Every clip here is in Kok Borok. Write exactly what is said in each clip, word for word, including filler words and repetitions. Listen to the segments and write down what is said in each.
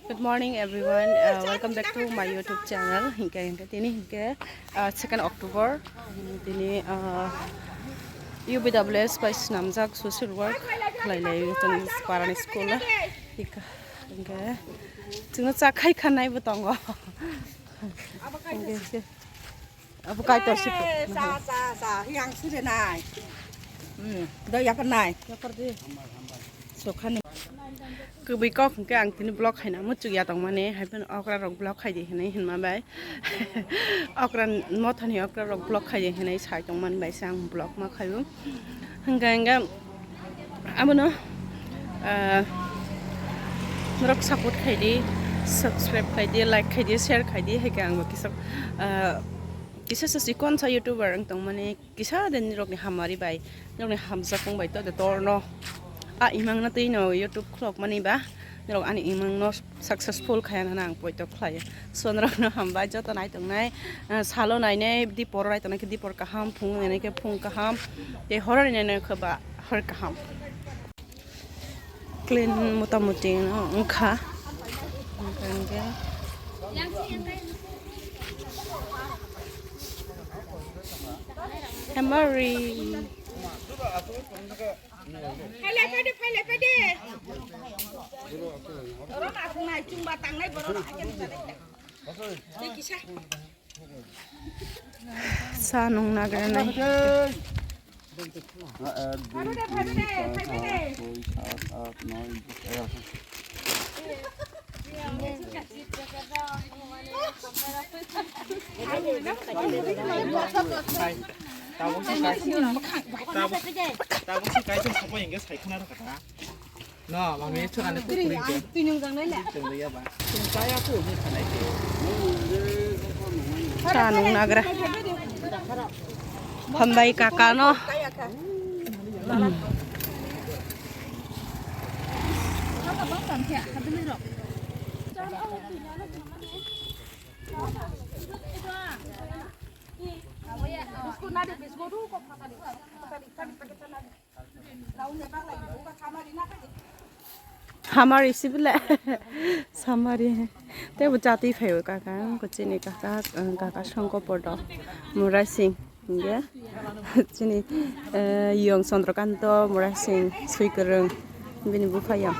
Good morning everyone. Uh, welcome back to my YouTube channel. Hinke hinke tini hinke, uh, second October. Tini, uh, U B W S bai swnamjak social work khlai lai tong parani school. Hinke chwngno cha khai khanai bo tongo. Hinke hinke. Abo kaitor si. Eh, sa, sa, sa, yang suri nai. Hmm, do yapar nai. Yapar di. Sokhani. Kubui kok hwnkhe ang tini vlog khaina muchuk ya tongmani, hai phano okra rok vlog khaidi hinwi hinma bai. Okra mothani okra rok vlog khaidi hinwi sai tongmani bai se ang vlog ma khaio. Hwnkhe hwnkhe abono, ah, norok support khaidi, subscribe khaidi, like khaidi, share khaidi, hai khe ang bo kisa, ah, kisa se chikon sa YouTuber wng tongmani, kisa de nirokni hamari bai, nirokni hamjakmung bai to de torno. A imang no twi no YouTube khulokmani ba, nirok ani imang no successful khaya hwnwi ang poito khlaio. So, norokno hambai joto naitongnai, ah, salo nainai, dipor naitongnai khe dipor kaham, phung nainai khe phung kaham, tei horoni nainai khe ba hor kaham. Clean motamuti no wngkha. Hwnkhe hamari. Phailai phaidi, phailai phaidi. Borok aswk nai chwngba tangnai borok. Tei kisa. Sa nung nagra nai. Phaidi de, phaidi de, phaidi de. Tabuk si kai, tabuk si kai, sabo hingke sai khuna rwkha ta. No, mami, chwrani kukuri hingke. Twi nung jang nai le. Chwng ya ba. Chwng kaya ku, ni khanai te. Sa nung nagra. Hambai kaka no. Hamari si bile. Samari. Tei bo chatwi phaio kaka, wngkha chini kaka, kaka songko podo. Murai sing. Hingke chini, eh, Yong Chandrakanta Murasing sui kwrwng bini bupha yang.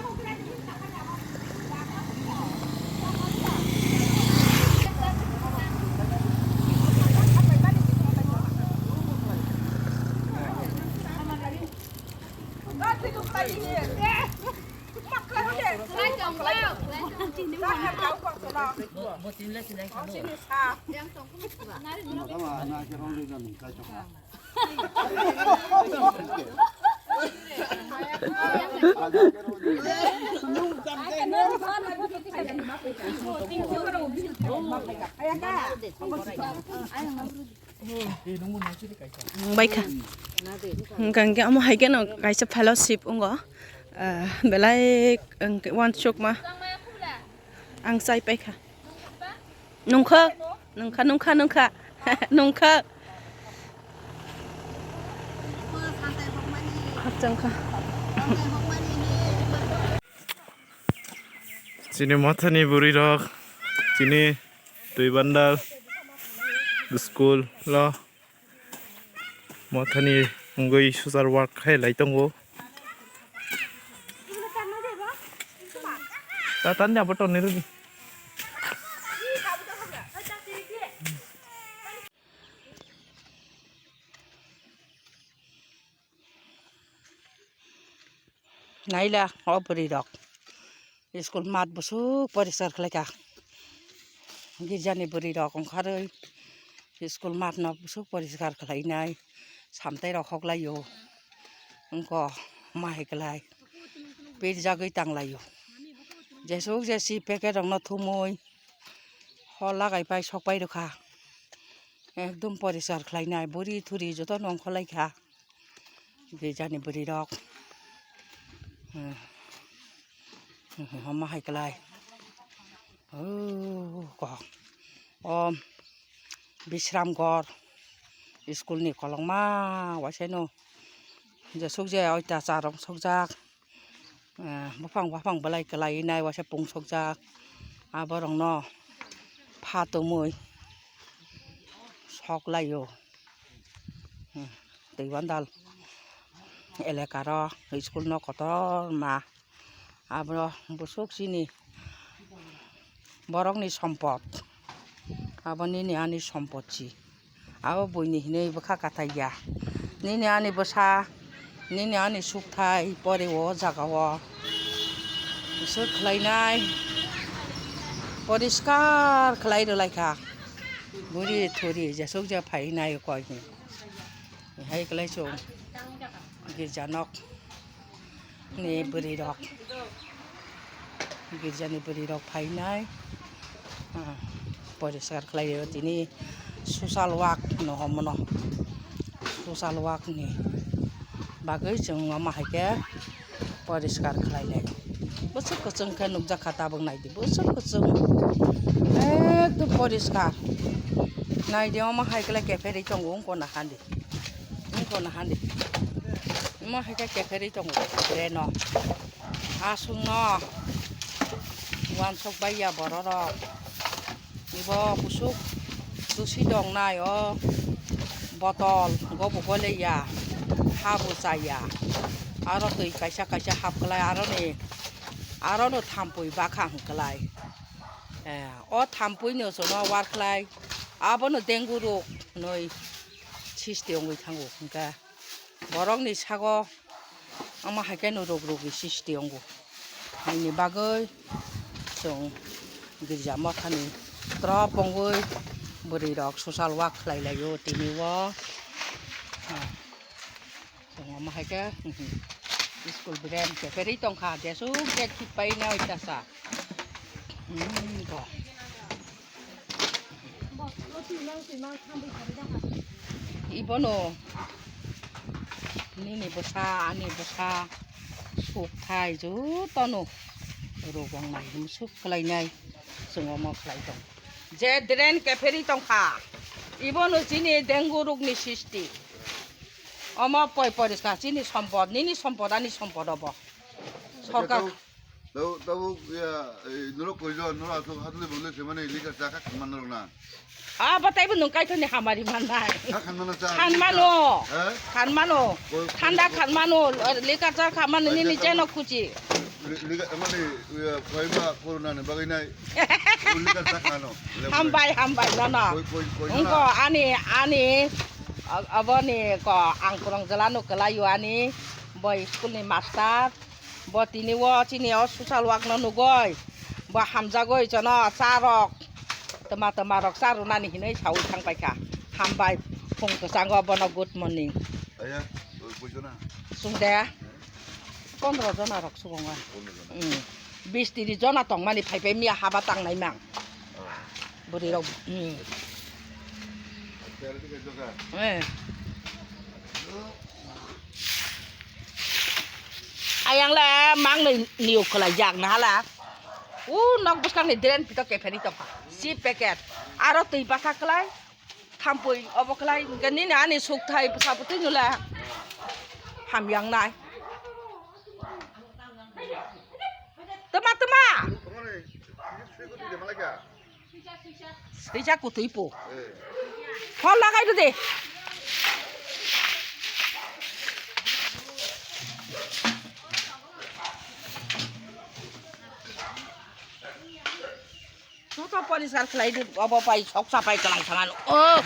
Baikha. Hingkha hingke omo hai kheno kaisa fellowship wngo. Ah, belai, hingke uansukma. Ang chai paikha. Nungkha, nungkha, nungkha, nungkha, nungkha. Khakchangkha. Chini mothani bwrwi rok, chini twi bandal school lo. Mothani wngwi social work khai lai tongo. Ta tani abo tonwi rwdi. Naila o bwrwi rok. School mat bwswk poriskar khlaikha. Girjani bwrwi rok ongkharwi school mat no bwswk poriskar khlainai. Samtai rok hoklaio. Wngkha ma hai kwlai. Pirjagwi tanglaio. Jesuk jesi packet rokno thumwi hor lagai pai sok pai rwkha. Ekdom poriskar khlainai. Bwrwi thuri jotono ongkhorlaikha. Girjani bwrwi rok. Hmm. Hmm, hama hai kwlai. Oh, ko. O Bisramgarh school ni kolokma waisano Jesuk je oita cha rok sokjak. Eh, buphang buphang belai kwlai nai waisa pung sokjak. Aborokno pha tumui sok laio. Hmm, twi bandal elaka ro school no kotor ma. Abo bwswk chini borokni sompot. Abo nini ani sompot si. Abo buini hinwi bwkha kathai ya. Nini ani bwsa, nini ani sukthai pore o jaga o. Bwswk khlainai. Poriskar khlai rwlai kha. Buri thuri jesuk je phai nai koi. Hai kwlai chwng girja nok ni bwrwi rok, girja ni bwrwi rok phainai, ah, poriskar khlai rio tini social work no homono, social work ni bagwi chwng omo hai khe poriskar khlai lai. Bwswk kwchwng khe nukjak kha tabuk nai di, bwswk kwchwng ekdom poriskar. Nai di omo hai khe kepherwi tongo wngkha na handi. Wngkha na handi. Omo hai khe kepherwi tongo drain no. Aswk no uansuk bai ya borok rok. Ibo bwswk dusi dong nai o botol go bo gole ya, ha bo cha ya. Aro twi kaisa kaisa hap klai aro ni, aro no thampui bakha hwn klai. Eh, o thampui no chwng no war khlai, abono dengue rok hinwi sisti wngwi thango hwnkhe borokni sago omo hai khe no rok rok sisti wngo. Haini bagwi chwng girja mothani trop wngwi bwrwi rok social work khlai laio tini o. Chwng omo hai khe school bwrwi kepherwi tongkha, jesuk je thik pai nai oitasa. Hmm, bo. Ibono nini bwsa, ani bwsa, sukthai jotono rwgwng nai, musuk khlainai, chwng omo khlai tong. Je drain kepherwi tongkha, ibono chini dengue rokni sisti. Omo poi poriskar chini sompot, nini sompot, ani sompot obo. Sorkar. Tabuk, tabuk, ya, eh, norok koijon, norok aswk hatuli bongli khaimani liquor cha kha khanma norok na? Ah, bo taibo nwng kaithoni hamari mannai. Kha khanmano cha, khanmano. He? Khanmano. Koi-, thanda koi-, khanmano, liquor cha khanmano, nini cheno khuchi. Li-, liquor, mani, ya, koima corona ni bagwi nai. Liquor cha khano. Hambai, hambai, nono. Koi, koi, koi, wngkha ani, ani, aboni ko ang kwrwng jwlano kwlaio ani, bo school ni master. Bo tini o chini o social work no nugoi, bo hamjagoi jono cha rok, twma twma rok cha rwnani hinwi saui thang paikha. Hambai phung kwchango bono good morning. Aya, bo-, boijo na? Sung de. Pondro jona rok sugongo. Pondro jona. Hmm. Bis tris jona tongmani phai phai miya haba tangnai mang. Oh. Bwrwi rok. Hmm. Acha, ari khe joka. Eh. Ayang le mang ni niu khlai jak na hala. U nok bwskang ni drain pito kepherwi tongkha. Si packet. Aro twi basa khlai. Thampui obo khlai. Hwnkhe nini ani sukthai bwsa bwtwi nula. Hamyang nai. Tama, tama. Swijak kutui po. Phol lagai do de. Joto poriskar khlai di, obo pai sok sapai kwlang samano. Oh.